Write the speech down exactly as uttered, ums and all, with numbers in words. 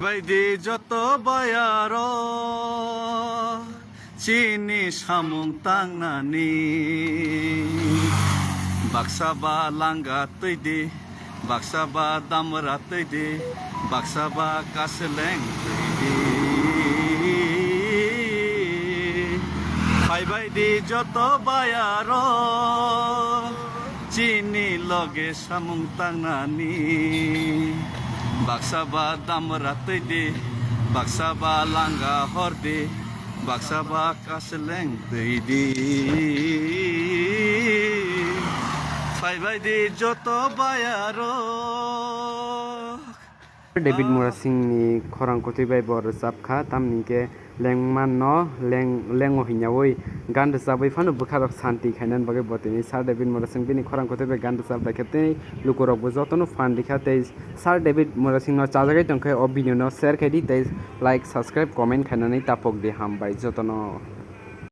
Baidi joto bayaro chini samung tangnani, baksa ba langa twi di, baksa ba damra twi di, baksa ba kaseleng twi di. Phaibai di joto bayaro chini loge samung tangnani, baksa ba damra twi di, baksa ba langa hor di, baksa ba kaseleng twi di. Phaibai di joto bayaro. David Murasingni khorang kotwi bai bo rwchap kha, tamni hwnkhe lengmano leng-, lengo hinyawi gan rwchabwi phano bwkharok santi khainani bagwi bo tini Sir David Murasing bini khorang kotwi bai gan rwchap laikha tei lukurokbo jotono phan rikha tei Sir David Murasingno chajagwi tongkhe o video no share khaidi tei like, subscribe, comment khainani tapokdi, hambai jotono.